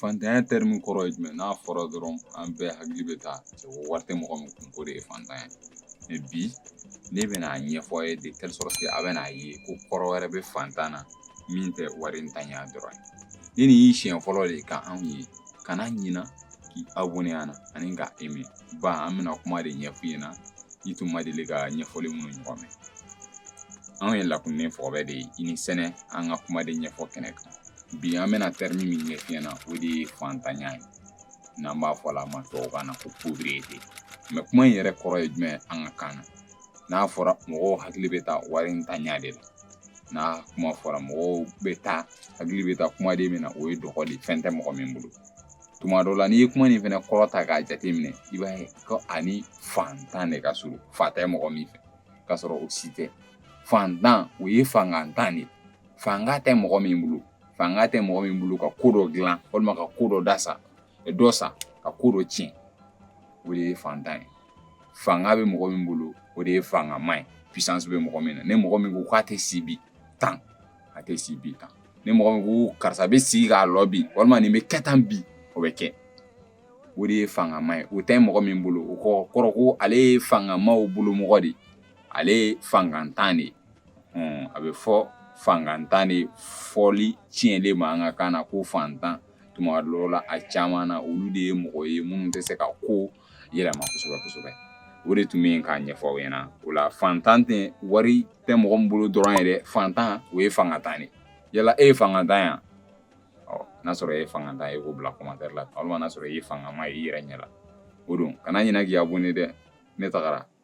Fantanya terme kɔrɔ ye jumɛn? N'a fɔra dɔrɔn, an bɛɛ hakili bɛ taa cɛ ko wari tɛ mɔgɔ min kun, ko de ye fantan ye. Mais bi, ne bɛna a ɲɛfɔ a ye de telle sorte que a bɛna ye ko kɔrɔ wɛrɛ bɛ fantan na min tɛ wari ntanya dɔrɔn ye. Ni nin y'i siɲɛ fɔlɔ de ka anw ye, kana ɲina k'i abonné an na ani ka aimer ba. An bɛna kuma de ɲɛf'i ɲɛna, i tun ma deli ka ɲɛfɔli minnu ɲɔgɔn mɛn. Anw ye lakunnen fɔkɔbɛ de ye. I ni sɛnɛ, an ka kuma de ɲɛfɔ kɛnɛ kan. Bi, an bɛna terme min ɲɛf'i ɲɛna, o de ye fantanya ye, n'an b'a fɔ a ma tubabukan na ko pauvreté. Mais kuma in yɛrɛ kɔrɔ ye jumɛn an ka kan na? N'a fɔra, mɔgɔw hakili bɛ taa wari ntanya de la. N'a kuma fɔra, mɔgɔw bɛ taa, hakili bɛ taa kumaden min na, o ye dɔgɔ de, fɛn tɛ mɔgɔ min bolo. Tuma dɔw la, n'i ye kuma nin fɛnɛ kɔrɔ ta k'a jateminɛ, i b'a ye ko ani fantan de ka surun, fa tɛ mɔgɔ min fɛ, k'a sɔrɔ o si tɛ. Fantan, o ye fangantan de ye, fanga tɛ mɔgɔ min bolo, fanga tɛ mɔgɔ min bolo ka ko dɔ dilan walima ka ko dɔ da sa dɔ sa, ka ko dɔ tiɲɛ, o de ye fantan ye. Fanga bɛ mɔgɔ min bolo, o de ye fangama ye, puissance bɛ mɔgɔ min na. Ni mɔgɔ min ko k'a tɛ si bi tan, a tɛ si bi tan. Ni mɔgɔ min ko karisa bɛ sigi k'a lɔ bi, walima nin bɛ kɛ tan bi, o bɛ kɛ, o de ye fangama ye. O tɛ mɔgɔ min bolo, o kɔrɔ ko ale ye fangamaw bolo mɔgɔ de ye, ale ye fangantan de ye. A bɛ fɔ fangantan de fɔli tiɲɛlen ma an ka kan na ko fantan. Tuma dɔw la, a caman na, olu de ye mɔgɔ ye minnu tɛ se ka ko yɛlɛma kosɛbɛ kosɛbɛ. O de tun bɛ yen k'a ɲɛfɔ aw ɲɛna. O la, fantan tɛ wari tɛ mɔgɔ min bolo dɔrɔn ye dɛ, fantan, o ye fangantan de. Yala e ye fangantan yan? Ɔ, n'a sɔrɔ e ye fangantan ye, e k'o bila commentaire la, walima n'a sɔrɔ i ye fangama ye i yɛrɛ ɲɛ la, o don kana ɲinɛ k'i abonné dɛ. Ne tagara.